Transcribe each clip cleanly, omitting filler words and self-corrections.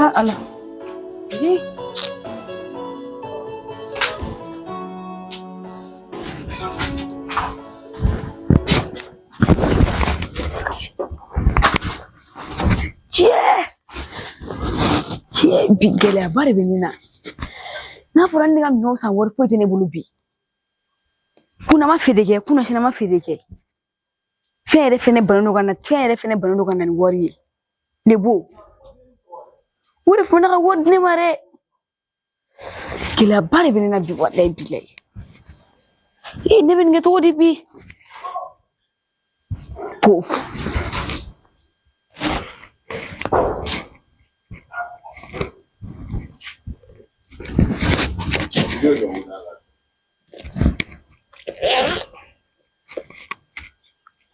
Ah Ala. Eh. Cɛ! Cɛ, bi gɛlɛyaba de bɛ ne na. N'a fɔra ne ka minɛnw san wari foyi tɛ ne bolo bi. Kunna ma feere kɛ, kunna sini ma feere kɛ. Fɛn yɛrɛ fɛnɛ bannen don ka na, fɛn yɛrɛ fɛnɛ bannen don ka na ni wari ye. Ne bo. O de fana ka wari di ne ma dɛ. Gɛlɛyaba de bɛ ne na bi walayi bilayi. Ee ne bɛ nin kɛ cogo di bi? Ko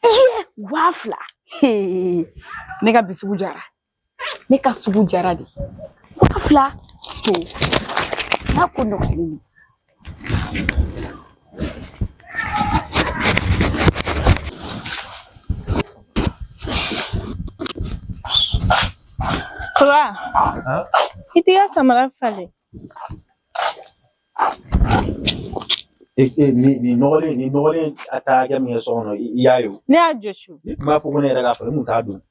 Iye 2000. Ne ka bi sugu jara. Ne ka sugu jara de. 2000 to. N'a ko nɔgɔyalen don. Papa, i t'i ka samara falen. Nin nɔgɔlen a taa hakɛ min kɛ so kɔnɔ, i y'a ye o. Ne y'a jɔsi. Ne tun b'a fɔ ko ne yɛrɛ k'a fɔ ne kun t'a dɔn.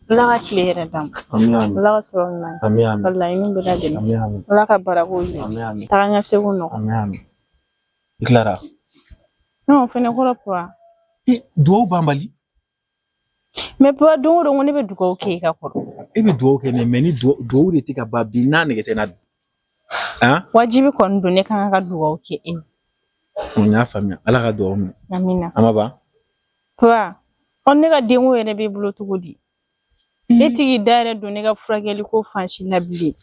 Ala ka tile yɛrɛ d'an ma. Ami ami. Ala ka sɔrɔ ɲuman. Ami ami. Walayi ni bɛɛ lajɛlen. Ami ami. Ala ka barako ye. Ami ami. Taga n ka segu nɔgɔ. Ami ami. I tilara? Non, o fɛnɛ kɔrɔ papa. Duwawu banbali. Mais papa, don o don ko ne bɛ dugawu kɛ i ka kɔrɔ. E bɛ duwawu kɛ ne mais ni duwawu de tɛ ka ban bi n'a nege tɛ na bi. Han? Wajibi kɔni don ne kan ka dugawu kɛ e ye. N y'a faamuya. Ala ka duwawu minɛ. Amina. A ma ban? Papa, ɔ ne ka denko yɛrɛ b'i bolo cogo di? E t'i k'i da yɛrɛ don ne ka furakɛli ko fan si la bilen.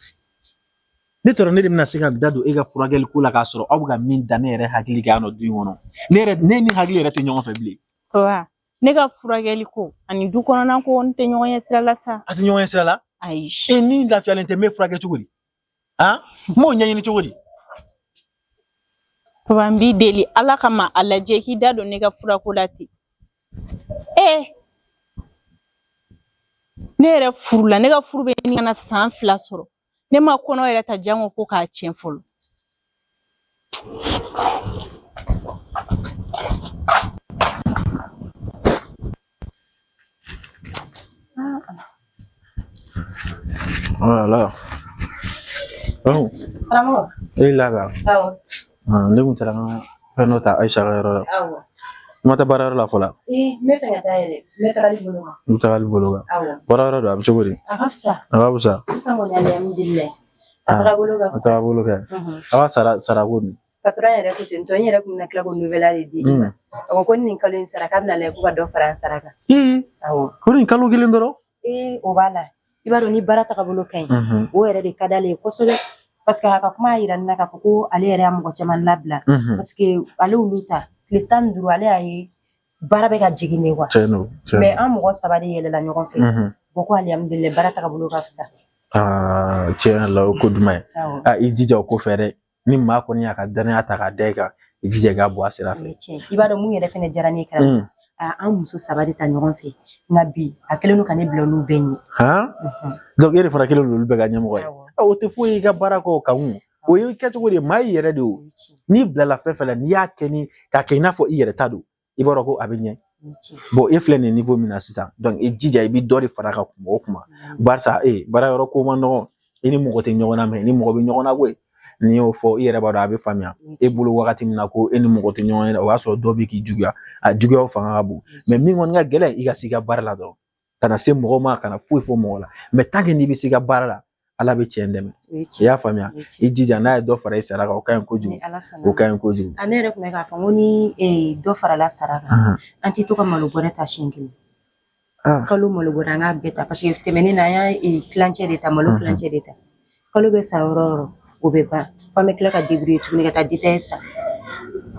Ne tɔrɔ ne de bɛna se ka da don e ka furakɛli ko la k'a sɔrɔ aw bɛ ka min da ne yɛrɛ hakili kan yan nɔ du in kɔnɔ. Ne yɛrɛ ne ni hakili yɛrɛ tɛ ɲɔgɔn fɛ bilen. Papa, ne ka furakɛli ko ani du kɔnɔna ko n tɛ ɲɔgɔn ɲɛ sira la sa. A tɛ ɲɔgɔn ɲɛ sira la? Ayi. E ni lafiyalen tɛ n bɛ furakɛ cogo di? Han? N b'o ɲɛɲini cogo di? Papa, n b'i deli Ala kama a lajɛ k'i da don ne ka furako la ten. Ee ne yɛrɛ furula, ne ka furu bɛ ɲini ka na san 2 sɔrɔ. Ne ma kɔnɔ yɛrɛ ta jango ko k'a tiɲɛ fɔlɔ. Voilà. Oh, Karamɔgɔ. e la. Awɔ. Ne kun taara n ka fɛn dɔ ta Ayisa ka yɔrɔ la. Awɔ. I ma taa baarayɔrɔ la fɔlɔ? Ee, n bɛ fɛ ka taa yɛrɛ. N bɛ tagali bolo kan. N bɛ tagali bolo kan. Awɔ. Baarayɔrɔ don a bɛ cogo di? A ka fisa. A ka fisa. Sisan kɔni alihamudulilayi. A taga bolo ka A fisa. taga bolo kɛ. A ka sara sarako dun. Patron yɛrɛ ko ten tɔ, n yɛrɛ kun bɛna tila k'o nouvelle de di i ma. A ko ko ni nin kalo in sara k'a bɛna lajɛ ko ka dɔ fara an sara kan. Awɔ. Ko nin kalo kelen dɔrɔn? Ee, o b'a la. I b'a dɔn ni baara tagabolo ka ɲi. O yɛrɛ de ka d'ale ye kosɛbɛ. Parce que a ka kuma y'a yira ne na k'a fɔ ko ale yɛrɛ y'a mɔgɔ caman labila. Parce que ale y'olu ta tile 15 ale y'a ye baara bɛ ka jigin de quoi. Tiɲɛ don. Tiɲɛ Mais don. an mɔgɔ 3 de yɛlɛla ɲɔgɔn fɛ. Bon ko alihamudulilayi baara tagabolo ka fisa. Aa, tiɲɛ yɛrɛ la o ko duman ye. Awɔ. Aa, i jija o ko fɛ dɛ. Ni maa kɔni y'a ka danaya ta k'a da i kan, i jija i k'a bɔ a sira O fɛ. ye tiɲɛ ye. I b'a dɔn mun yɛrɛ fɛnɛ diyara ne ye karamɔgɔ. Aa, an muso 3 de ta ɲɔgɔn fɛ. Nka bi a kɛlen don ka ne bila olu bɛɛ ɲɛ. Han? Donc e de fana kɛlen don olu bɛɛ ka ɲɛmɔgɔ ye. Awɔ. O tɛ foyi ye i ka baara kɔ kan o. O ye kɛcogo de ye, maa y'i yɛrɛ de o. O ye tiɲɛ ye. N'i bilala fɛn fɛn la, n'i y'a kɛ ni k'a kɛ i n'a fɔ i yɛrɛ ta don, i b'a dɔn ko a bɛ ɲɛ. O ye tiɲɛ ye. Bon e filɛ nin niveau min na sisan, donc i jija i bɛ dɔ de fara a kan kuma o kuma. Barisa e baara yɔrɔ ko man nɔgɔn, i ni mɔgɔ tɛ ɲɔgɔn na mais i ni mɔgɔ bɛ ɲɔgɔn na koyi. N'i y'o fɔ i yɛrɛ b'a dɔn a bɛ faamuya. E bolo wagati min na ko e ni mɔgɔ tɛ ɲɔgɔn ye, o y'a sɔrɔ dɔ bɛ k'i juguya. A juguyaw fanga ka bon. Mais min kɔni ka gɛlɛn, i ka se i ka baara la dɔrɔn. Kana se mɔgɔ ma, kana foyi fɔ mɔgɔ la. Mais tant que n'i bɛ se i ka baara la, Ala bɛ cɛn dɛmɛ. O ye I tiɲɛ y'a faamuya? O ye tiɲɛ I jija n'a ye dɔ fara i sara kan, o ka ɲi kojugu. Ni Ala sɔnna. O ka ɲi kojugu. A ne yɛrɛ tun bɛ k'a fɔ n ko ni dɔ farala sara kan, an tɛ to ka malo bɔrɛ ta siɲɛ kelen. Kalo malo bɔrɛ an k'a bɛɛ ta parce que tɛmɛnen na an y'a tilancɛ de ta, malo tilancɛ de ta. Kalo bɛ sa yɔrɔ o yɔrɔ o bɛ ban. F'an bɛ tila ka débrouiller tuguni ka taa détail san.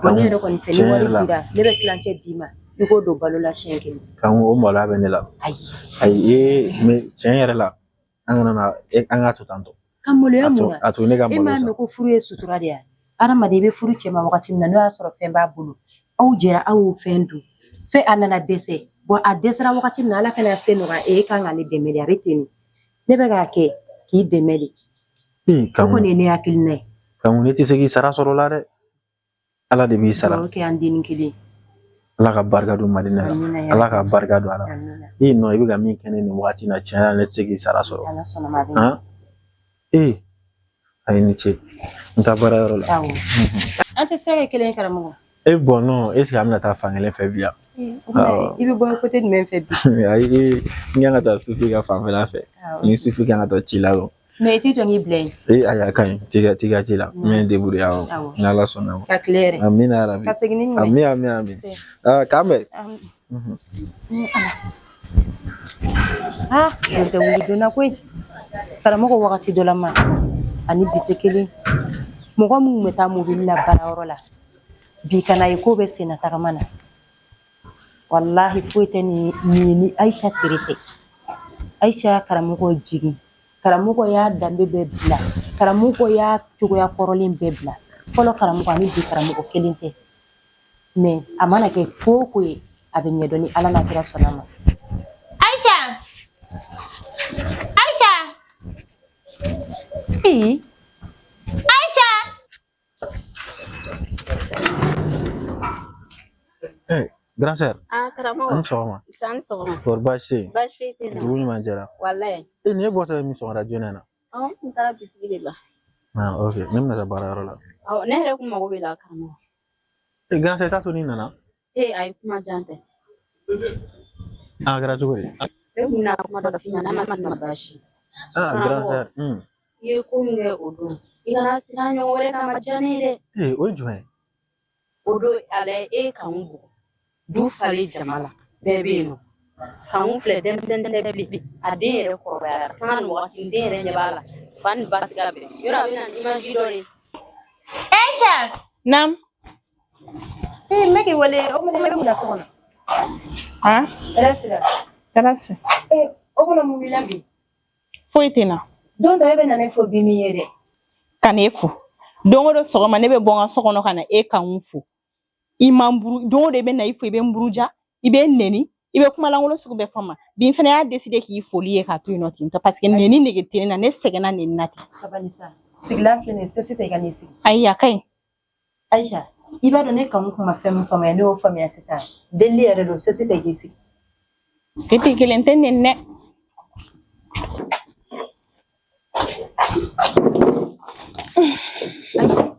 Bon ne yɛrɛ kɔni fɛ ni wari dira ne bɛ tilancɛ d'i ma i k'o don balo la siɲɛ kelen. Kan o maloya bɛ ne la. Ayi. Ayi ee mais tiɲɛ yɛrɛ la an kana na an k'a to tan tɔ. Ka maloya mun na? A to ne ka E malo m'a san. mɛn ko furu ye sutura de ye. Hadamaden i bɛ furu cɛ ma wagati min na n'o y'a sɔrɔ fɛn b'a bolo aw jɛra aw y'o fɛn dun fɛn a nana dɛsɛ bon a dɛsɛra wagati min na Ala kana se nɔgɔya e kan k'ale dɛmɛ de a bɛ ten de. Ne bɛ k'a kɛ k'i dɛmɛ de. O kɔni ye ne hakilina ye. Kanku, ne tɛ se k'i sara sɔrɔ la dɛ. Ala de b'i sara. Dugawu kɛ an dennin kelen. Ala ka barika don Madina la. Ala ka barika don a la. I nɔ i bɛ ka min kɛ ne nin wagati in na, tiɲɛ na ne tɛ se k'i sara sɔrɔ. Ala sɔnna ma, a bɛ. Ee, a ye ni ce. N taa baarayɔrɔ la. Awɔ. An tɛ se ka kɛ kelen ye, karamɔgɔ. E bɔn non, est ce que an bɛna taa fan kelen fɛ bi yan? I bɛ bɔ côté jumɛn fɛ bi? Ayi, n kan ka taa Sufi ka fanfɛla fɛ. Ni Sufi kan ka taa ci la dɔrɔn. Mais i t'i jɔ k'i bila yen. Ee, ayi, a ka ɲi. T'i ka ci la. N bɛ n débrouiller, awɔ. Ni Ala sɔnna ma. Ka tile yɛrɛ. Amina yarabi. Ka segin ni ɲuman ye. Ami ami ami. Aa, k'an bɛn. Ah, don tɛ wuli donna koyi. Karamɔgɔ wagati dɔ la ma ani bi tɛ kelen. Mɔgɔ minnu bɛ taa mobili la baarayɔrɔ la bi, ka na ye ko bɛ senna tagama na, walahi foyi tɛ nin ye ni Ayisa tere tɛ. Ayisa y'a karamɔgɔ jigin, karamɔgɔ y'a danbe bɛɛ bila, karamɔgɔ y'a cogoya kɔrɔlen bɛɛ bila. Fɔlɔ karamɔgɔ ani bi karamɔgɔ kelen tɛ. Mais a mana kɛ ko o ko ye, a bɛ ɲɛdɔn ni Ala n'a kira sɔnna ma. Aisha! Aisha! Ee! Aisha! Eh, grand sœur. Ah, karamɔgɔ. An ni sɔgɔma. An ni sɔgɔma. Kɔri baasi tɛ yen? Baasi foyi tɛ n na. Dugu ɲuman jɛra. Walayi. E, nin ye bɔtɔ ye min sɔgɔmada joona in na? Awɔ, n tun taara bitigi de la. Ah, ok. Ne bɛna taa baarayɔrɔ la. Awɔ, ne yɛrɛ kun mago b'i la, karamɔgɔ. E, grand sœur, t'a to n'i nana. Ee, ayi, kuma jan tɛ. A kɛra cogo di? Ne kun bɛna kuma dɔ f'i ma, n'a ma baasi. Ah, grand sœur. I ye ko min kɛ o don, i kana siran ɲɔgɔn wɛrɛ kama, diya ne ye dɛ. Ee, o ye jumɛn ye? O don, a e k'anw bugɔ. Du falen jama la, bɛɛ bɛ yen nɔ. K'anw filɛ, denmisɛnnin tɛ bilen. A den yɛrɛ kɔrɔbayara sanga ni wagati, den yɛrɛ ɲɛ b'a la. Fa ni ba tɛ ka bɛn. Yɔrɔ a bɛ na ni image dɔ de ye. Aisha! Naam. Ee, n bɛ k'i wele, o mɔgɔ bɛ mun na so kɔnɔ? Han? Hɛrɛ sira. Hɛrɛ sira. Ee, o kɔnɔ mun b'i la bi? Foyi tɛ n na. Don dɔ e bɛ na ne fo bi min ye dɛ. Ka n'e fo. Don o don sɔgɔma ne bɛ bɔ n ka so kɔnɔ ka na e k'anw fo. I man buru, don o don i bɛ na i fo, i bɛ n buruja, i bɛ n nɛni, i bɛ kuma lankolon sugu bɛɛ fɔ n ma. Bi n fana y'a décider k'i foli ye k'a to yen nɔ ten tɔ, parce que nɛni nege tɛ ne na, ne sɛgɛnna nɛni na ten. Sabali sa. Sigilan filɛ nin ye, sesi tɛ i ka n'i sigi. Ayi, a ka ɲi. Aisha, i b'a dɔn ne kanu kun ma fɛn min faamuya, ne y'o faamuya sisan. Delili yɛrɛ don, sesi tɛ k'i sigi. Depuis kelen tɛ nɛni dɛ. Aisha.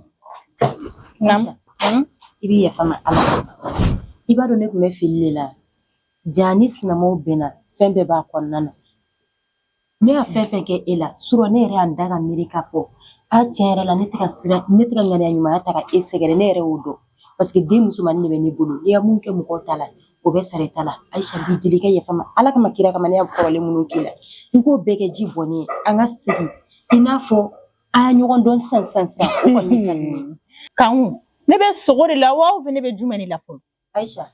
Naam. I b'i yafa ma Ala. I b'a dɔn ne tun bɛ fili de la. Ja ni sinamaw bɛnna, fɛn bɛɛ b'a kɔnɔna na. Ne y'a fɛn fɛn kɛ e la, surɔ ne yɛrɛ y'an da ka miiri k'a fɔ a tiɲɛ yɛrɛ la, ne tɛ ka sira, ne tɛ ka ŋaniya ɲumanya ta ka e sɛgɛrɛ, ne yɛrɛ y'o dɔn. Parce que den musomannin de bɛ ne bolo, n'i ya mun kɛ mɔgɔw ta la, o bɛ sara i ta la. Aisha, b'i deli i ka yafa ma Ala kama, kira kama, ne y'a kɔrɔlen minnu k'i la, i k'o bɛɛ kɛ ji bɔnnen ye. An ka segin i n'a fɔ an y'a ɲɔgɔn dɔn sisan sisan sisan, o kɔni ka di ne ye. Kanku, ne bɛ sogo de la wa, ne bɛ jumɛn de la fɔlɔ? Aisha,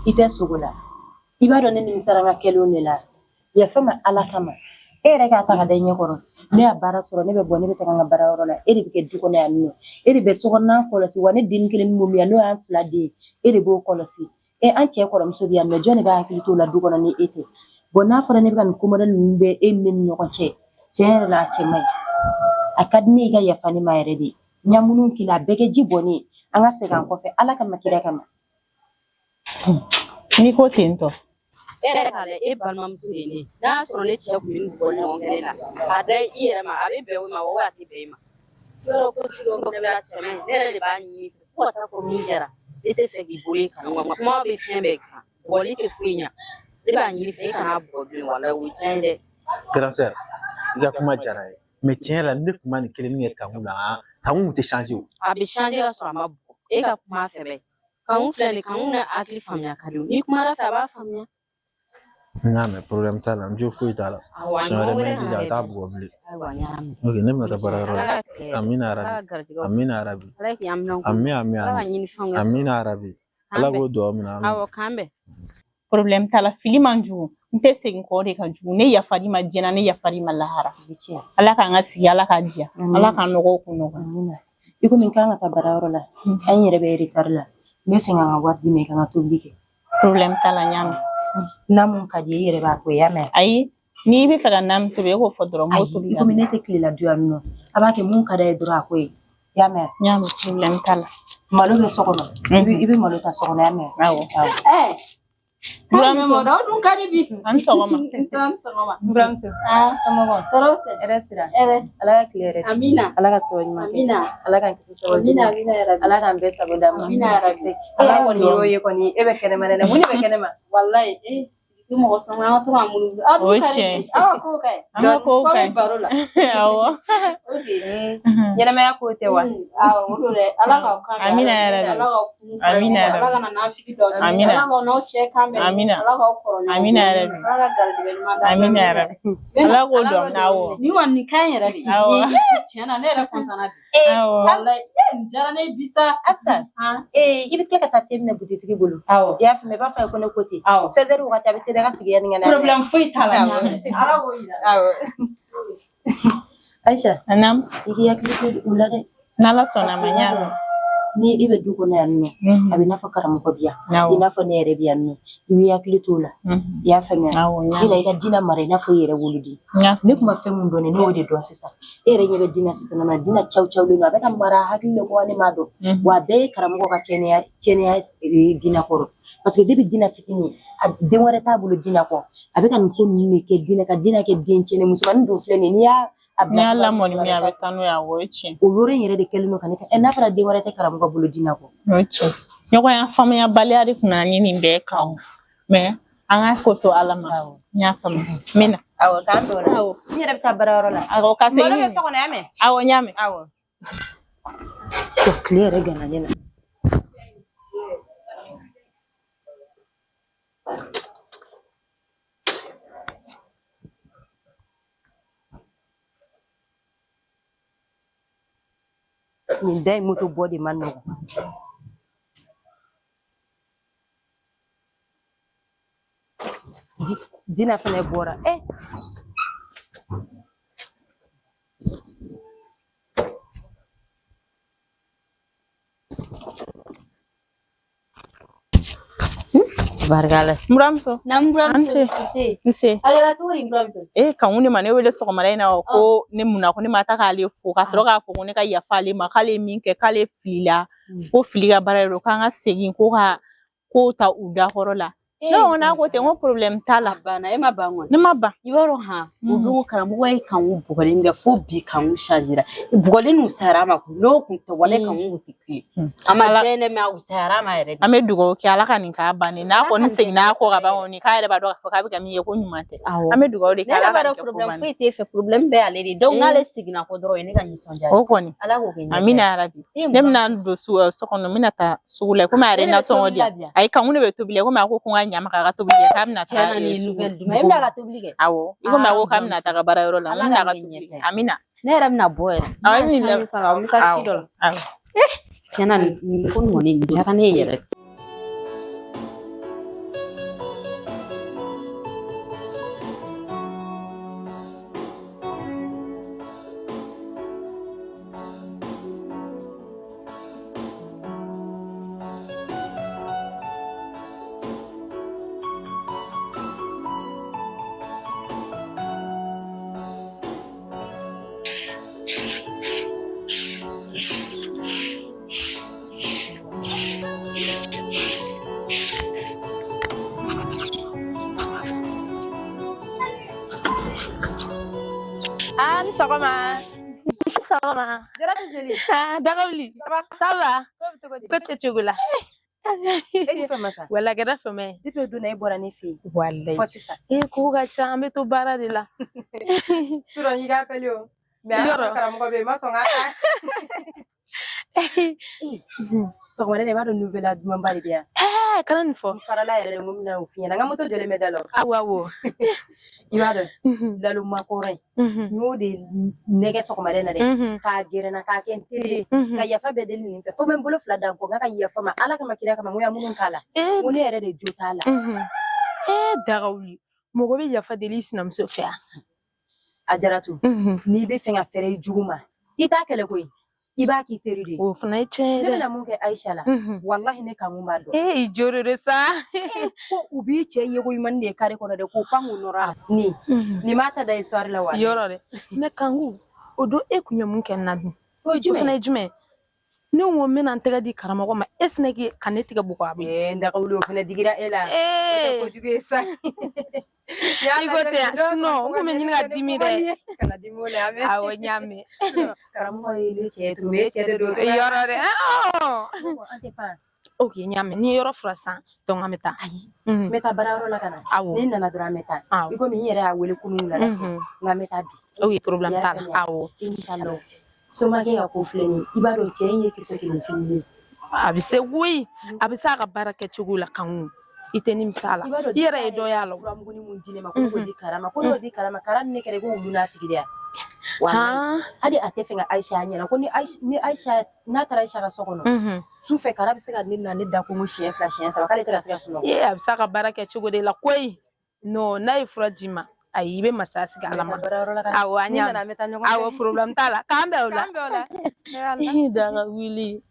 i tɛ sogo la. I b'a dɔn ne nimisara n ka kɛlenw de la. Yafa ma Ala kama. E yɛrɛ k'a ta ka da i ɲɛ kɔrɔ. Ne y'a baara sɔrɔ, ne bɛ bɔ, ne bɛ taga n ka baarayɔrɔ la. E de bɛ kɛ du kɔnɔ yan nɔ. E de bɛ sokɔnɔna kɔlɔsi wa ne den kelen min bɛ yan, n'o y'an fila den ye, e de b'o kɔlɔsi. E, an cɛ kɔrɔmuso bɛ yan nɔ, jɔn de b'a hakili t'o la du kɔnɔ ni e tɛ? Bon, n'a fɔra ne bɛ ka nin ko modèle ninnu bɛɛ e ni ne ni ɲɔgɔn cɛ, tiɲɛ yɛrɛ la a cɛ man ɲi. A ka di ne ye i ka yafa ne ma yɛrɛ de. N ya minnu k'i la, a bɛɛ kɛ ji bɔnnen ye. An ka segin an kɔfɛ Ala kama, kira kama. N'i ko ten tɔ. E yɛrɛ k'a lajɛ, e balimamuso de ye ne ye. N'a y'a sɔrɔ ne cɛ kun bɛ nin bugɔli ɲɔgɔn kelen na, a da i yɛrɛ ma, a bɛ bɛn o ma wa a tɛ bɛn i ma. Yɔrɔ ko sugu dɔ kɛ a cɛ man ɲi, ne yɛrɛ de b'a ɲini i fɛ fo ka taa fɔ min kɛra. Ne tɛ fɛ k'i bolo ye kanu ma, kuma bɛ fɛn bɛɛ kan, bugɔli tɛ foyi ɲa. Ne b'a ɲini fɛ i kana bugɔ bilen, walayi o ye tiɲɛ ye dɛ. Grand sœur, i ka kuma diyara n ye. Mais tiɲɛ yɛrɛ la, ne tun ma nin kelen kɛ Kanku la, Kanku tɛ changer o. A bɛ changer ka sɔrɔ a ma bugɔ. E ka kuma fɛ bɛɛ. Kanku filɛ nin ye, Kanku n'a hakili faamuya ka di. N'i kumara fɛ, a b'a faamuya. N y'a mɛn, problème t'a la, n jo foyi t'a la. Awɔ, a Siɲɛ wɛrɛ ɲɔgɔn n bɛ wɛrɛ n jija kana a kɛ t'a bilen. bugɔ bilen. Ayiwa, n y'a mɛn. Ok, ne bɛna taa baarayɔrɔ Ala la. ka tile hɛrɛ. Amina Ala yarabi. ka garijɛgɛw Amina yarabi. Ala k'i hamina ko. Ami ami Ala ka ami. ɲinifɛnw kɛ sɔrɔ. Amina yarabi. K'an Ala bɛn. k'o dugawu minɛ, ami. Awɔ, k'an bɛn. Problème t'a la, fili man jugu. N tɛ segin kɔ, o de ka jugu. Ne yafar'i ma diɲɛ na, ne yafar'i ma lahara. Ala k'an ka sigi, Ala k'a diya. Ala k'an nɔgɔw kun nɔgɔya. I komi n kan ka taa baarayɔrɔ la, an yɛrɛ bɛ retard la. N bɛ fɛ ka n ka wari d'i ma, i ka n ka tobili kɛ. Problème t'a la, n y'a mɛn. N'a mun ka di ye, i yɛrɛ b'a ko, i y'a mɛn? Ayi, N'i bɛ fɛ ka na min tobi, e k'o fɔ dɔrɔn, n b'o Ayi, tobi i ka komi ne tɛ tilela dun yan nɔ, a b'a kɛ mun ka d'a ye dɔrɔn a ko ye. I y'a mɛn? N y'a mɛn, problème t'a la. Malo bɛ so kɔnɔ. I bɛ malo ta so kɔnɔ, i y'a mɛn? Awɔ. Awɔ. Buramuso. Aw dun ka di bi. An sɔgɔma. An sɔgɔma. Buramuso. Ah, Somɔgɔw? Tɔɔrɔ tɛ. Hɛrɛ sira. Hɛrɛ. Ala ka tile hɛrɛ di. Amina. Ala ka sababu ɲuman kɛ. Amina. Ala k'an kisi sababu Amina, jugu ma. amina yarabi. Ala k'an bɛɛ sago d'an ma. Amina yarabi. E yɛrɛ kɔni y'o ye kɔni, e bɛ kɛnɛma dɛ. Mun de bɛ kɛnɛma? Wallahi, eh, sigi tɛ mɔgɔ sɔn, an ka to k'an munumunu. Aw O dun ka di tiɲɛ. bi. Aw ka kow ka ɲi. An ka kow F'aw ka bɛ ɲi. baro la. Awɔ. Ok. Ɲɛnɛmaya ko tɛ wa? Awɔ, o don dɛ. Ala k'aw kan bɛn. Amina yarabi. Ala k'aw furu fara Amina ɲɔgɔn kan. Ala yarabi. ka na n'an fili dɔ cɛ. Amina. Ala k'aw n'aw cɛ kan bɛn. Amina. Ala k'aw kɔrɔ ɲɔgɔn Amina bolo. yarabi. Ala ka garijɛgɛ ɲuman d'an Amina bɛɛ ma. yarabi. Ala k'o dɔn n'awɔ. Nin kɔni nin ka ɲi yɛrɛ de. Awɔ. Nin ye tiɲɛ na ne yɛrɛ kɔntanna bi. Awɔ. Wallahi, eh, nin diyara ne ye bi sa. Absa, Han. ee, i bɛ tila ka taa te minɛ butikitigi bolo. Awɔ. I y'a faamuya, i b'a fɔ a ye ko ne ko ten. Awɔ. 16 heures wagati a bɛ te daga sigi yanni ka na. Problème foyi t'a la. Awɔ. Ala k'o yira. Awɔ. Aisha, Anam. i k'i hakili to u la dɛ. N'Ala sɔnna a ma, n y'a mɛn. Ni i bɛ du kɔnɔ yan nɔ, a bɛ n'a fɔ karamɔgɔ bi yan, i n'a fɔ ne yɛrɛ bi yan nɔ, i b'i hakili t'o la. I y'a faamuya? Awɔ, n y'a Dina, i ka Dina mara i n'a fɔ i yɛrɛ woloden. N y'a Ne kun ma fɛn mun dɔn, ne y'o de dɔn sisan. E yɛrɛ ɲɛ bɛ Dina sisan nɔ, Dina caw cawlen don, a bɛ ka mara hakili le ko ne m'a dɔn. Wa a bɛɛ ye karamɔgɔ ka cɛnniya cɛnniya Dina kɔrɔ. Parce que depuis Dina fitinin, a den wɛrɛ t'a bolo Dina kɔ. A bɛ ka nin ko ninnu de kɛ Dina, ka Dina kɛ den cɛnni. Musomanin dun filɛ nin ye, n'i y'a a N'i y'a bila lamɔ ni min ye, a bɛ taa n'o ye. Awɔ, o ye tiɲɛ. O yɔrɔ in yɛrɛ de kɛlen don ka ne kɛ. N'a fɔra den wɛrɛ tɛ karamɔgɔ bolo Dina kɔ. O ye tiɲɛ. Ɲɔgɔn ya faamuyabaliya de kun nana ni nin bɛɛ kan o. Mais an ka ko to Ala ma. N y'a faamu. N bɛ na. Awɔ, k'an bɛn o la. Awɔ. N yɛrɛ bɛ taa baarayɔrɔ la. Awɔ, ka segin. Malo bɛ so kɔnɔ, y'a mɛn? Awɔ, n y'a mɛn. Awɔ. Tile yɛrɛ gana ne na. Nin da in moto bɔ de man nɔgɔn. Dina fɛnɛ bɔra. Eh, barika la. Buramuso. Na n buramuso. An ce. Nse. Nse. A kɛra cogo di n buramuso? E kanku ne ma ne wele sɔgɔmada in na wa, ko ne mun na ko ne ma taa k'ale fo ka sɔrɔ k'a fɔ ko ne ka yafa ale ma, k'ale ye min kɛ k'ale filila, ko fili ka baara de don, k'an ka segin ko ka kow ta u dakɔrɔ la. Ne ko n'a ko ten, n ko problème t'a la. A banna, e ma ban kɔni? Ne ma ban. I b'a dɔn han, o don karamɔgɔ ye kanku bugɔli min kɛ, fo bi kanku changera. Bugɔli nin wusayara a ma koyi, n'o kun tɛ wale kanku kun tɛ tilen. A ma diya ne mɛ, a wusayara a ma yɛrɛ de. An bɛ dugawu kɛ Ala ka nin k'a bannen, n'a Ala kɔni ka nin kɛ seginna a kɔ ka ban kɔni, k'a yɛrɛ b'a dɔn k'a fɔ k'a bɛ ka min kɛ ko ɲuman tɛ. Awɔ. An bɛ dugawu de Ne kɛ yɛrɛ Ala b'a ka dɔn nin kɛ ko problème bannen. foyi t'e fɛ, problème bɛɛ y'ale de ye. Donc n'ale seginna kɔ dɔrɔn, o ye ne ka nisɔndiya ye. O kɔni. Ala k'o kɛ ɲɛfɛ. Amina yarabi. E Ne bɛna don so kɔnɔ, n bɛna taa sugu la komi a yɛrɛ Ne de bɛ nasɔngɔ tobili di la yan. bi yan. Ayi, kanku de bɛ tobili kɛ komi a ko ko n ka ɲa ma k'a ka tobili kɛ, k'a bɛna Tiɲɛ taga na, nin ye sugu nouvelle duman ye. E bɛna ka tobili kɛ? Awɔ, i komi a ko Ah, k'a bɛna taga baarayɔrɔ la, n Ala bɛna ka ka nin tobili ɲɛfɛ. kɛ. Amina. Ne yɛrɛ bɛna bɔ yɛrɛ. Awɔ, e N bɛ nin bɛna da. changer sisan, n bɛ taa ci dɔ la. Awɔ. Tiɲɛ na, nin ko nin kɔni nin diyara ne ye yɛrɛ. Ah, ni sɔgɔma. Sɔgɔma. Jaratu joli. Ah, Dagawuli. Ça va? Ça va? Ko bɛ cogo di? Ko tɛ cogo la. E ni fɛn ma sa. Wala kɛra fɛmɛ ye. Depuis o don na e bɔra ne fɛ yen. Walayi. Fɔ sisan. E ko ka ca, an bɛ to baara de la. Surɔ y'i ka appel o. Mais an Yɔrɔ. ka karamɔgɔ bɛ yen, i ma sɔn ka ta. Sɔgɔmada in na, i b'a dɔn nouvelle dumanba de bɛ yan. Ɛɛ, kana nin fɔ. N farala yɛrɛ de, n ko n bɛna o f'i ɲɛna. N ka moto jɔlen bɛ da la o. Awɔ awɔ. I b'a dɔn, laloma kɔrɔ in, n y'o de nɛgɛ sɔgɔmada in na dɛ. K'a gɛrɛ n na, k'a kɛ n teri ye. Ka yafa bɛɛ deli nin fɛ. Fo n bɛ n bolo fila da n kɔ, n k'a ka yafa n ma. Ala kama, kira kama, n ko ya minnu k'a la. N ko ne yɛrɛ de jo t'a la. Ee, Dagawuli. Mɔgɔ bɛ yafa deli i sinamuso fɛ yan. A Jaratu, n'i bɛ fɛ ka fɛrɛ i jugu ma, i t'a kɛlɛ koyi. I b'a k'i teri de ye. O fana ye tiɲɛ ye Ne dɛ. bɛna mun kɛ Ayisa la, walahi ne Kanku b'a dɔn. Ee, i jo de don sa. Ko u b'i cɛ yeko ɲuman de ye kare kɔnɔ dɛ, k'o pan k'u nɔrɔ a la. Nin nin m'a ta da histoire la wa? Yɔrɔ dɛ. Mais Kanku, o don e kun ye mun kɛ n na dun? O ye O fana jumɛn ye jumɛn ye? Ne ko n bɛna n tɛgɛ di karamɔgɔ ma, e sinɛ k'i ka ne tigɛ bugɔ a bɛ. Ee, n dagawuli, o fana digira e la. O tɛ Ee, kojugu ye sa. I ko ten yan, sinon n kun bɛ ɲini ka dimi dɛ. Kana dimi o la, a mɛn. Awɔ, n y'a mɛn. Karamɔgɔ ye ne cɛ ye tuguni, e cɛ de don. Yɔrɔ dɛ. An tɛ pan. Ok, n y'a mɛn. N'i ye yɔrɔ fura san, donc an bɛ taa. Ayi, n bɛ taa baarayɔrɔ la ka na. Awɔ. Ni n nana dɔrɔn an bɛ taa. Awɔ. I komi n yɛrɛ y'a wele kunun wula la fɛ, nka n bɛ taa bi. Ok, problème I y'a t'a la. faamuya? Awɔ. Inshallah. Somakɛ ka ko filɛ nin ye, i b'a dɔn cɛ in ye kisɛ kelen fini ye. A bɛ se koyi, a bɛ se a ka baara kɛcogo la Kanku. I tɛ nimisa a la. I b'a dɔn I yɛrɛ ye dɔ y'a la. Furamuguni mun di ne ma, ko ne k'o di Kara ma, ko ne y'o di Kara ma, Kara ni ne kɛra i ko wulu n'a tigi de ya. Walahi. Hali a tɛ fɛ ka Ayisa y'a ɲɛna ko ni Ayisa n'a taara Ayisa ka so kɔnɔ, su fɛ Kara bɛ se ka ne na ne da kongo siɲɛ 2 siɲɛ 3, k'ale tɛ ka se ka sunɔgɔ. Ee, a bɛ se a ka baara kɛcogo de la koyi. Non, n'a ye fura d'i ma, ayi, i bɛ masaya sigi Ala ma. Awɔ, an y'a mɛn. Awɔ, problème t'a la. K'an bɛn o la. K'an bɛn o la. Daga wuli.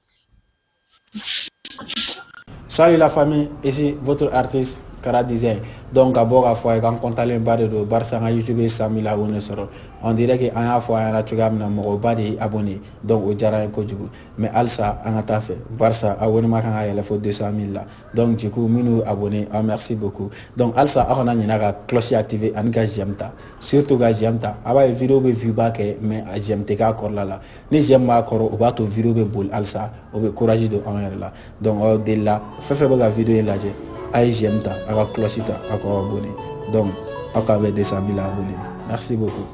Salut la famille, ici votre artiste Kara Design. Donc ka bɔ k'a fɔ a ye k'an kɔntalen ba de don barisa an ka YouTube ye 100 000 abonnés sɔrɔ. On dirait que an y'a fɔ a ɲɛna cogoya min na, mɔgɔba de ye abonné, donc o diyara an ye kojugu. Mais halisa an ka taa fɛ barisa abonnement kan ka yɛlɛ fo 200 000 la. Donc du coup minnu abonné, ah merci beaucoup. Donc halisa aw kana ɲinɛ ka cloche activer ani ka j'aime ta. Surtout ka j'aime ta. A b'a ye vidéo bɛ vue ba kɛ mais a j'aime tɛ k'a kɔrɔla la. Ni j'aime b'a kɔrɔ, o b'a to vidéo bɛ boli halisa, o bɛ courage don anw yɛrɛ la. Donc aw delila fɛn fɛn bɛ ka vidéo in lajɛ, a ye j'aime ta, a ka cloche ta, a k'aw abonné. Donc aw k'a bɛn 200 000 abonnés. Merci beaucoup.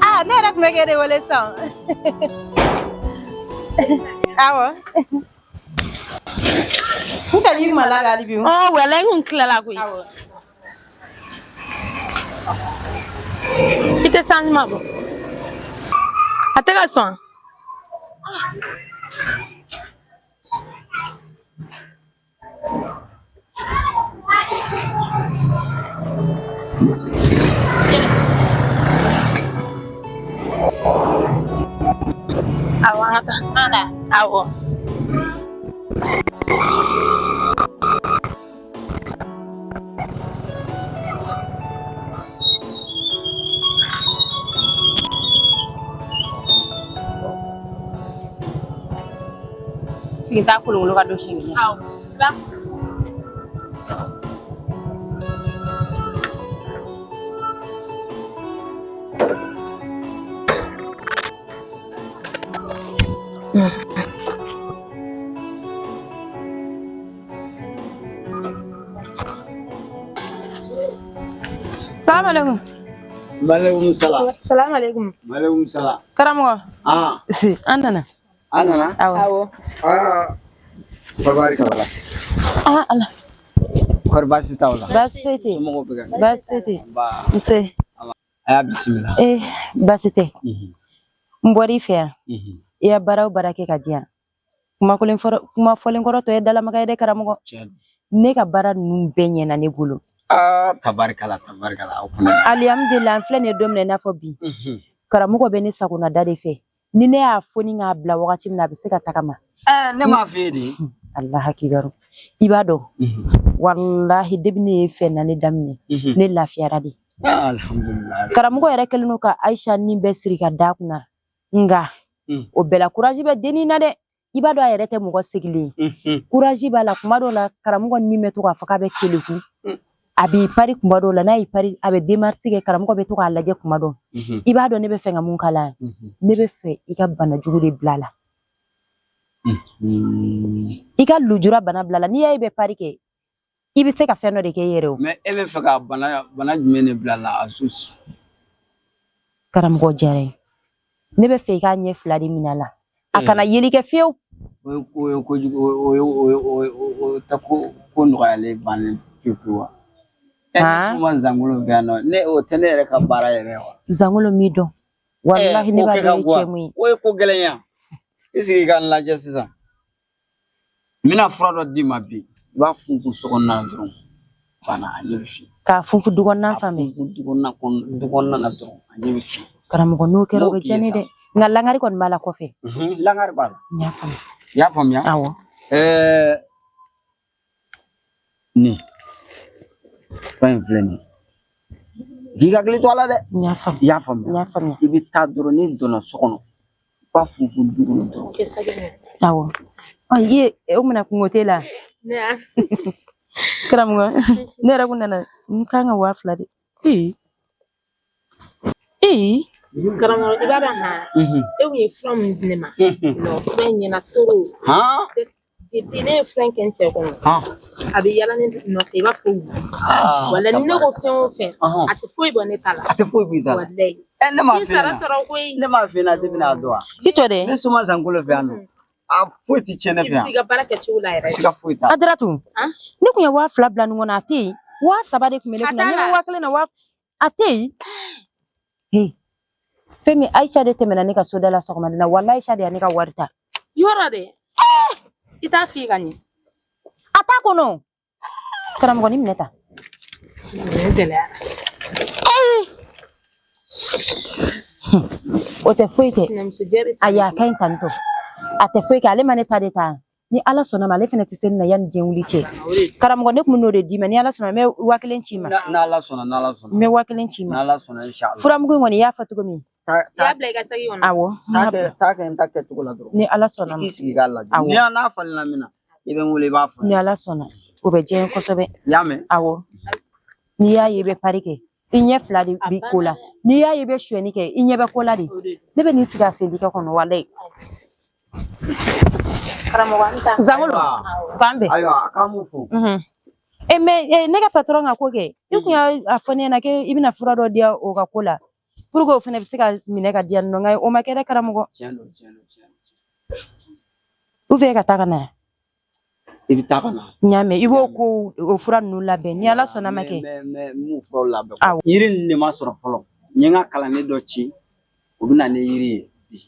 Ah, ne yɛrɛ tun bɛ k'e de wele sisan. Awɔ. N ka n'i ma labɛn hali bi. Ɔ, walayi, n kun tilala koyi. Awɔ. I tɛ sanjima bɔ. A tɛ ka sɔn. Awɔ, an ka taa. An da. Awɔ. Sigi t'a kolonkolon ka don siɲɛ kelen. Awɔ. Ba. Salam alaikum. Maaleykum salam. Salam alaikum. Maaleykum salam. Karamɔgɔ. Ah, An nana. an nana. Awɔ. Ah, kɔrɔbari kaba la. Ah, Ala. Kɔri baasi t'aw la. Baasi foyi tɛ yen. Somɔgɔw bɛ ka. Baasi foyi tɛ yen. Nba. Nse. A y'a bisimila. Eh, baasi tɛ. N bɔr'i fɛ yan. I ya baara o baara kɛ ka di yan. Kuma fɔlen kɔrɔ tɔ ye dalamaga ye dɛ karamɔgɔ. Tiɲɛ don. Ne ka baara ninnu bɛɛ ɲɛna ne bolo. Ah, tabarikala, tabarikala. Aw kunna. Alihamudulila, an filɛ nin ye don min na i n'a fɔ bi. Karamɔgɔ bɛ ne sagona da de fɛ. Ni ne y'a fɔ ni k'a bila wagati min na, a bɛ se ka tagama. Eh, ne m'a f'e ye de. Alaha kibaru. I b'a dɔn. Walahi, depuis ne ye fɛn na ne daminɛ, ne lafiyara de. Ah, alhamdulillah. Karamɔgɔ yɛrɛ kɛlen don ka Ayisa ni bɛɛ siri ka d'a kunna. Nka o bɛɛ la courage bɛ dennin na dɛ. I b'a dɔn a yɛrɛ tɛ mɔgɔ sigilen ye. Courage b'a la kuma dɔw la, karamɔgɔ ni bɛ to k'a fɔ k'a bɛ keleku. A b'i pari kuma dɔw la, n'a y'i pari, a bɛ démarche kɛ, karamɔgɔ bɛ to k'a lajɛ kuma dɔw. I b'a dɔn ne bɛ fɛ ka mun k'a la? Ne bɛ fɛ i ka bana jugu de bila a la. I ka lujura bana bila a la. N'i y'a ye i bɛ pari kɛ, i bɛ se ka fɛn dɔ de kɛ i yɛrɛ o. Mais e bɛ fɛ ka bana jumɛn de bila a la a sus? Karamɔgɔ diyara ye. Ne bɛ fɛ i k'a ɲɛ fila de minɛ a la. A kana yeli kɛ fiyewu. O ye kojugu, o ye o ye o ye o tɛ ko nɔgɔyalen bannen pewu pewu wa? Han? Ne ma Zangolo fɛ yan nɔ, ne o tɛ ne yɛrɛ ka baara yɛrɛ ye wa? Zangolo m'i dɔn. Walahi ne o b'a kɛ ka dɔn i ye go cɛ mun ye. O ye ko gɛlɛn ye. I sigi ka n lajɛ sisan. N bɛna fura dɔ d'i ma bi. I b'a funfun so kɔnɔna na dɔrɔn. Banna, a ɲɛ bɛ fin. K'a funfun du kɔnɔna A fan bɛɛ. funfun du kɔnɔna kɔnɔ, du kɔnɔna na dɔrɔn, a ɲɛ bɛ fin. Karamɔgɔ n'o kɛra o M'o bɛ k'i diya ye ne sa. dɛ. Nka langari kɔni b'a la kɔfɛ. Langari b'a la. N y'a faamuya. I y'a faamuya? Awɔ. Nin fɛn in filɛ nin ye. K'i hakili to a la dɛ. N y'a faamu. I y'a faamuya? N y'a faamuya. I bɛ taa dɔrɔn, n'i donna so kɔnɔ, i b'a funfun du kɔnɔ dɔrɔn. Awɔ. Ɔ i ye o mana kungo t'e la. Karamɔgɔ ne yɛrɛ kun nana n kan ka 2000 de. Ee. Ee. Karamɔgɔ i b'a dɔn han, e kun ye fura min di ne ma, non fura in ɲɛna trop. Han? Depuis ne ye fura in kɛ n cɛ kɔnɔ, Han? a bɛ yaala ne nɔfɛ i b'a fɔ ko wulu. Walahi ni ne ko fɛn o fɛn, a tɛ foyi bɔ ne ta la. A tɛ foyi bɔ i ta la. Walahi. Ne m'a I f'i sara ɲɛna. sɔrɔ koyi. Ne m'a f'i ɲɛna depuis n'a dɔn wa? I tɔ dɛ. Ne soma Zangolo fɛ yan nɔ. A foyi tɛ tiɲɛ ne I fɛ bɛ se yan. i ka baara kɛcogo la yɛrɛ. Siga foyi t'a la. Ajaratu. Ne kun ye 2000 bila nin kɔnɔ a tɛ yen. 3000 de kun bɛ ne A kunna. t'a N ɲɛ bɛ la. 1000 na a tɛ yen. He. Fɛn min Ayisa de tɛmɛna ne ka soda la sɔgɔmada la, walahi Ayisa de ye ne ka wari ta. Yɔrɔ dɛ. I t'a f'i ka ɲɛ. A t'a kɔnɔ. Karamɔgɔ ni minɛ ta. Nin gɛlɛyara. O tɛ foyi kɛ. Sinamuso jɛ bɛ Ayi a ka ɲi tantɔ. A tɛ foyi kɛ, ale ma ne ta de ta. Ni Ala sɔnna ma, ale fɛnɛ tɛ se ne na yanni diɲɛ wuli cɛ. Karamɔgɔ ne kun bɛ n'o de d'i ma, ni Ala sɔnna n bɛ 1000 ci i ma. N'Ala sɔnna, n'Ala sɔnna. N bɛ 1000 ci i ma. N'Ala sɔnna inshallah. Furamugu in kɔni i y'a fɔ cogo min. I y'a bila i ka saki kɔnɔ. Awɔ. N b'a bila. Taa kɛ n ta kɛcogo la dɔrɔn. Ni Ala sɔnna I ma. k'i sigi k'a lajɛ. Awɔ. Ni n'a falenna min na, i bɛ n wele i b'a fɔ. Ni Ala sɔnna, o bɛ diya n ye kosɛbɛ. I y'a mɛn? Awɔ. N'i y'a ye i bɛ pari kɛ, i ɲɛ fila de bi ko la. N'i y'a ye i bɛ sonyɛni kɛ, i ɲɛ bɛ ko la de. Ne bɛ nin sigi a sendikɛ kɔnɔ walayi. Karamɔgɔ an ta. Zangolo, k'an bɛn. Ayiwa, a k'an b'u fo. Mais ne ka patron ka ko kɛ, i kun y'a fɔ ne ɲɛna k'i bɛna fura dɔ di yan o ka ko la. Pour que o fana bɛ se ka minɛ ka di yan nɔ, nka o ma kɛ dɛ karamɔgɔ. Tiɲɛ don, tiɲɛ don, tiɲɛ don. Ou bien ka taa ka na yan. I bɛ taa ka na. N y'a mɛn, i b'o ko o fura ninnu labɛn ni Ala sɔnna ma kɛ. N bɛ n b'u furaw labɛn. Awɔ. Yiri ninnu de ma sɔrɔ fɔlɔ. N ye n ka kalanden dɔ ci, o bɛ na ni yiri ye bi.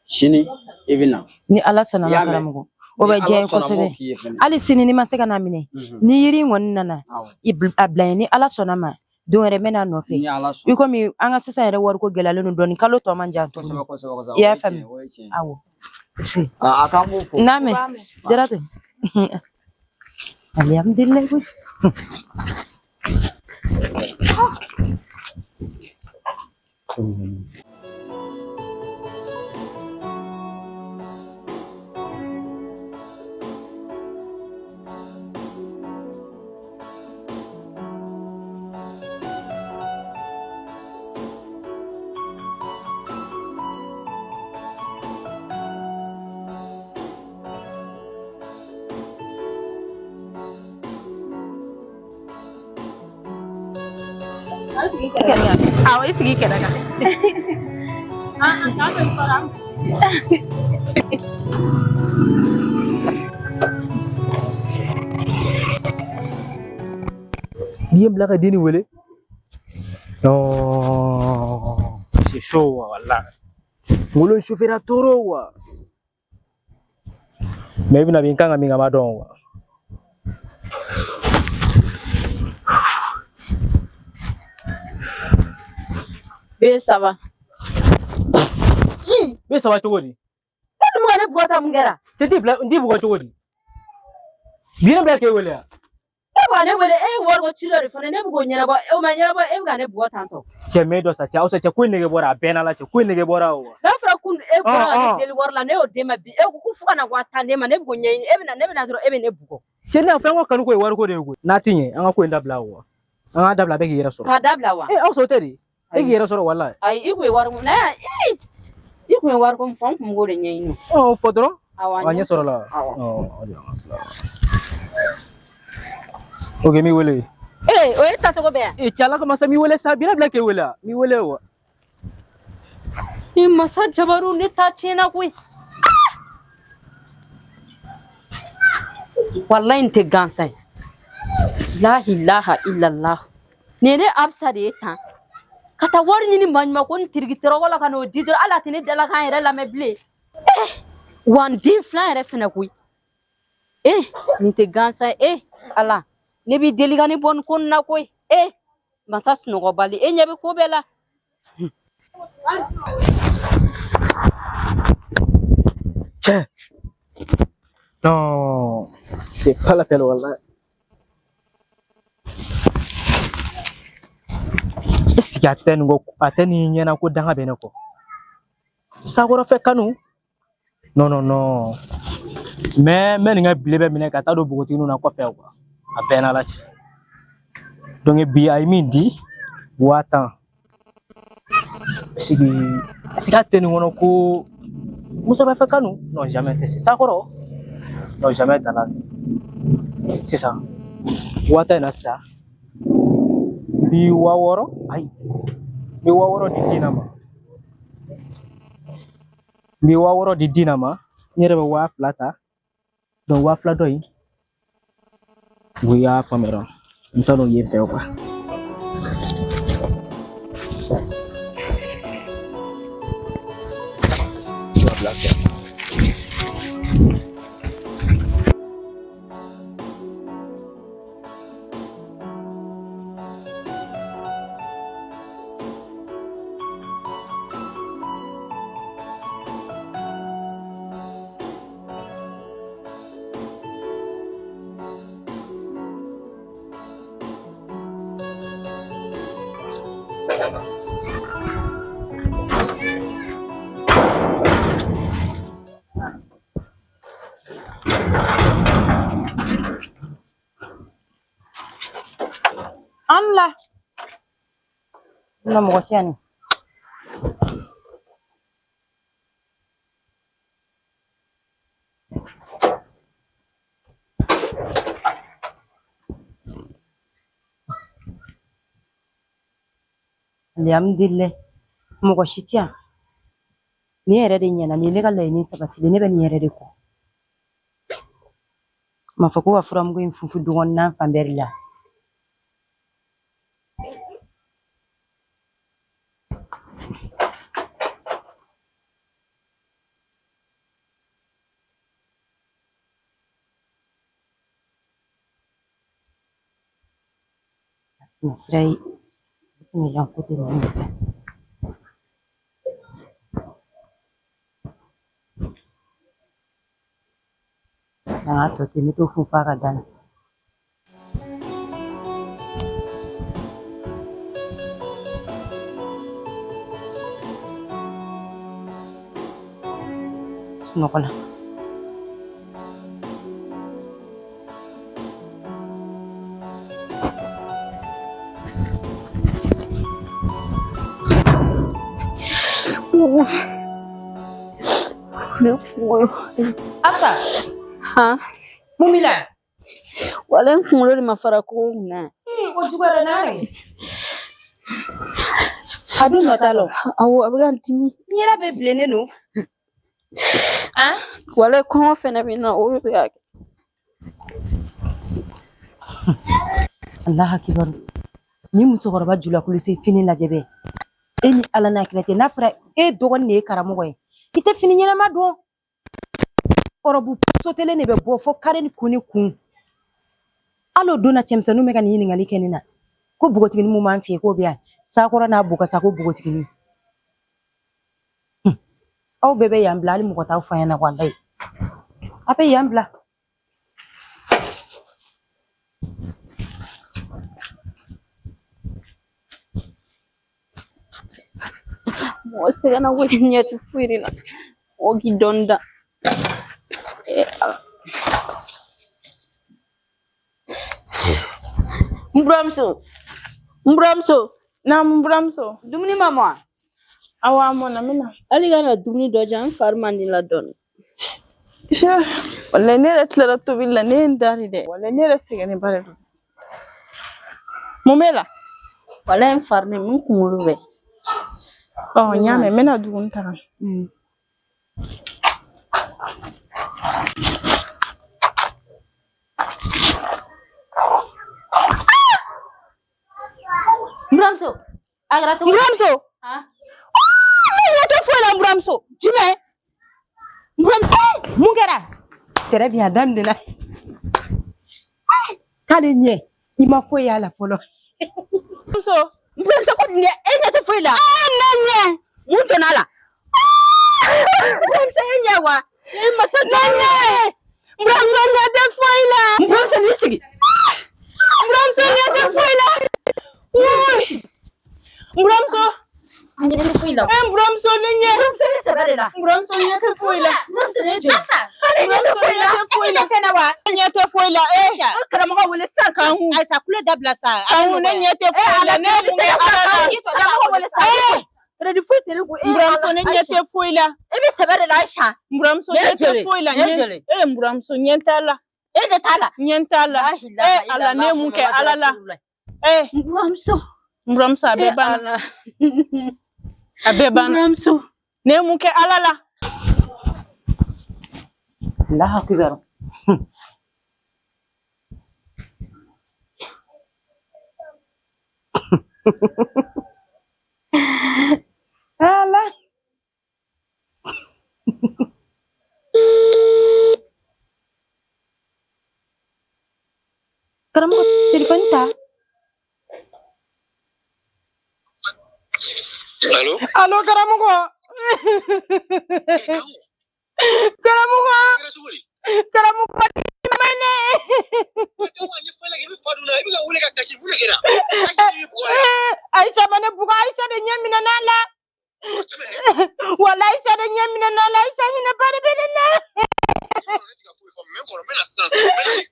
Sini i bɛ na. Ni Ala sɔnna I ma y'a mɛn? karamɔgɔ. O bɛ Ni diya Ala n ye sɔnna, n b'o kosɛbɛ. k'i ye fɛnɛ. Hali sini ni ma se ka na minɛ. Ni yiri in kɔni nana, i a bila n ye ni Ala sɔnna ma, don wɛrɛ n bɛ n'a nɔfɛ. Ni Ala sɔnna. I komi an ka sisan yɛrɛ wariko gɛlɛyalen don dɔɔni, kalo tɔ man jan tuguni. Kosɛbɛ, kosɛbɛ, kosɛbɛ. I y'a O ye tiɲɛ faamu? ye, o ye tiɲɛ ye. Awɔ. A k'an b'u fo. N'a mɛn, Jaratu. Alihamudulilayi koyi. Awɔ, i sigi kɛrɛ kan. N'i ye n bila ka den nin wele, non, c'est chaud wala. Ngolo chauffeur toro wa. Mais i bɛna bi n kan ka min kɛ n b'a dɔn wa. B saba. B saba cogo di? E dun bɛ ka ne bugɔ tan, mun kɛra? Cɛ t'i bila n t'i bugɔ cogo di? Bi ye ne bila k'e wele wa? E bɛ ka ne wele, e ye wariko ci dɔ de fɔ ne, ne bɛ k'o ɲɛnabɔ, o ma ɲɛnabɔ, e bɛ ka ne bugɔ tan tɔ. Cɛ mɛ dɔ sa cɛ, aw sa cɛ ko in nege bɔra a bɛɛ n'a la cɛ, ko in nege bɔra o. N'a fɔra kun e bɔra ka Ɔn, ne ɔn. deli wari la, ne y'o d'e ma bi, e ko ko fo ka na 10,000 d'e ma, ne bɛ k'o ɲɛɲini, e bɛ na ne bɛ na dɔrɔn e bɛ ne bugɔ. Cɛ ne y'a fɔ an ka kanu ko ye wariko de ye koyi. N'a ti ɲɛ, an ka ko in dabila wa. An k'a dabila bɛɛ k'i yɛrɛ sɔrɔ. K'a dabila wa? E aw sɔrɔ tɛ de. E k'i yɛrɛ sɔrɔ walayi. Ayi, i kun ye wariko n'a y'a i kun ye wariko min fɔ, n kun b'o de ɲɛɲini. Ɔ o fɔ dɔrɔn. Awɔ, A ɲɛ sɔrɔ la. Awɔ. Ɔ o de y'an ka bila. Ok, n b'i wele. Ee, o ye tacogo bɛɛ yan. E cɛ ala kama sa, n b'i wele sa, bi ne bila k'e wele wa? N b'i wele wa? Ni masa jabaru ne ta tiɲɛna koyi. Walayi nin tɛ gansan ye. La ilaha illallah. Nin ye ne Absa de ye tan. Ka taa wari ɲini maɲuman ko ni tiriki tɔrɔkɔ la ka n'o di dɔrɔn hali a tɛ ne dalakan yɛrɛ lamɛn bilen. Wa n den fila yɛrɛ fɛnɛ koyi. Nin tɛ gansan ye. Ala ne b'i deli ka ne bɔ nin ko nin na koyi. Masa sunɔgɔbali e ɲɛ bɛ ko bɛɛ la. Tiens. Non, c'est pas la peine, wallah. Est-ce que a tɛ nin ko a tɛ nin ɲɛna ko danga bɛ ne kɔ? Sakɔrɔfɛ kanu? Non, non, non. Mais n bɛ nin ka bile bɛɛ minɛ ka taa don npogotigininw na kɔfɛ quoi. A bɛɛ n'Ala cɛ. Donc bi a ye min di 10 000. Est-ce que a tɛ nin kɔnɔ ko muso bɛ fɛ kanu? Non, jamais tɛ se. Sakɔrɔ? Non, jamais dans la vie. Sisan 10 000 in na sisan n bi 6000 ayi n bɛ 6000 di Dina ma. N bɛ 6000 di Dina ma, n yɛrɛ bɛ 2000 ta. Donc 2000 dɔ in, o y'a faamuya n t'a dɔn yen fɛ quoi. 2000 sera. An la. Na mɔgɔ tɛ yan nin. Alihamudulila mɔgɔ si tɛ yan. Nin yɛrɛ de ɲɛna, nin ye ne ka laɲini sabatilen, ne bɛ nin yɛrɛ de kɔ. Ma fɔ ko ka furamugu in funfun du kɔnɔna fan bɛɛ de la. Nin sira ye nin ko tɛ ninnu fɛ. An k'a tɔ ten, n bɛ t'o funfun a ka da la. Sunɔgɔ la. Ne kunkolo. Absa, Han. mun b'i la? Walayi n kunkolo de ma fara kogo kunna. O juguyara n'a ye. A dun nɔ t'a la o. Awɔ, a bɛ ka n dimi. N ɲɛda bɛɛ bilennen don. Han? Walayi kɔngɔ fɛnɛ bɛ n na, o de bɛ ka kɛ. Alahu akibaru. Ni musokɔrɔba julakuluse fini lajɛ bɛ. E ni Ala n'a kira cɛ, n'a fɔra e dɔgɔnin de ye karamɔgɔ ye, i tɛ fini ɲɛnama don. Ɔrɔbu sotelen de bɛ bɔ fo kare ni kun ni kun. Hali o don na cɛmisɛnninw bɛ ka nin ɲininkali kɛ ne na. Ko npogotiginin mun b'an fɛ yen k'o bɛ yan. Sakɔrɔ n'a bokasa ko npogotiginin. Aw bɛɛ bɛ yan bila, hali mɔgɔ t'aw fa ɲɛna walayi. A bɛ yan bila. Mɔgɔ sɛgɛnna koyi, ɲɛ tɛ foyi de la. Mɔgɔ k'i dɔɔnin da. Ala. N buramuso, n buramuso. Naamu n buramuso. Dumuni ma mɔ wa? Awɔ, a mɔna, n bɛ na. Hali ka na dumuni dɔ di yan, n fari man di la dɔɔni. Walayi ne yɛrɛ tilara tobili la, ne ye n da de dɛ. Walayi ne yɛrɛ sɛgɛnnenba de don. Mun b'e la? Walayi n fari ni n kunkolo bɛ. Ɔ, n y'a mɛn, n bɛna dumuni ta ka na. Buramuso, a kɛra cogo di? Buramuso. Ne ɲɛ tɛ foyi la n buramuso. Jumɛn? Buramuso. Mun kɛra? Très bien, a daminɛna. K'ale ɲɛ, i ma foyi y'a la fɔlɔ. Buramuso. Buramuso ko ɲɛ, e ɲɛ tɛ foyi la. Ne ɲɛ. Mun donna a la? Buramuso e ɲɛ wa? E masa Ne ɲɛ. Buramuso ɲɛ tɛ foyi la. Buramuso n'i sigi. Buramuso ɲɛ tɛ foyi la. Wuyi. Buramuso. A ɲɛ tɛ foyi la. E buramuso ne ɲɛ. Buramuso ne sɛbɛ de la. Buramuso ɲɛ tɛ foyi la. Buramuso ne joli. Ale ɲɛ tɛ foyi la. Buramuso ɲɛ tɛ foyi la. Ɲɛ tɛ foyi la. E. An karamɔgɔ wele sisan. Kanku. Ayisa kulo dabila sa. Kanku ne ɲɛ tɛ foyi la. Ne ye mun kɛ Ala la? Karamɔgɔ wele sisan. Crédit foyi tɛ ne kun. Buramuso ne ɲɛ tɛ foyi la. E bɛ sɛbɛ de la Ayisa. Buramuso ɲɛ tɛ foyi la. E buramuso ɲɛ t'a la. E de t'a la. Ɲɛ t'a la. E Ala ne ye mun kɛ Ala la? E. Buramuso. Buramuso a bɛɛ banna. A bɛɛ banna. Buramuso. Ne ye mun kɛ Ala la? Allahu akbar. Ala. Karamɔgɔ, telefɔni ta. Allo? Allo karamɔgɔ. Karamɔgɔ. Karamɔgɔ ne. Ayisa ma ne bugɔ, Ayisa de ɲɛ minɛ n'a la. Wala Ayisa de ɲɛ minɛ n'a la, Ayisa hinɛ ba de bɛ ne na.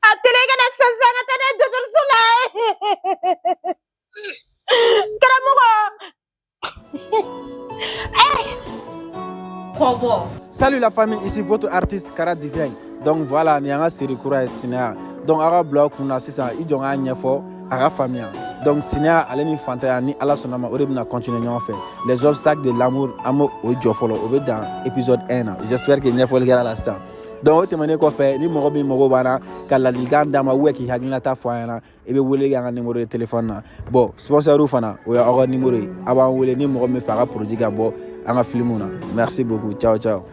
A tɛlɛ ka na sisan sisan ka taa n'a ye dɔgɔtɔrɔso la. Karamɔgɔ. Kɔbɔ. Salut la famille, ici votre artiste Kara Design. Donc voilà, ni an ka série kura ye sinaya. Donc aw ka bila aw kunna sisan, i jɔ n k'a ɲɛfɔ a ka faamuya. Donc sinaya ale ni fantanya ni Ala sɔnna ma o de bɛna continuer ɲɔgɔn fɛ. Les obstacles de l'amour an b'o o jɔ fɔlɔ, o bɛ dan épisode 1 na. J'espère que ɲɛfɔli kɛra la sisan. Donc o tɛmɛnen kɔfɛ, ni mɔgɔ min mago b'an na ka ladilikan d'an ma ou k'i hakilinata fɔ an ɲɛna, i bɛ wele kɛ an ka numéro de téléphone na. Bon, sponsor fana o y'aw ka numéro ye. A b'an wele ni mɔgɔ min fɛ a ka produit ka bɔ an ka film na. Merci beaucoup. Ciao ciao.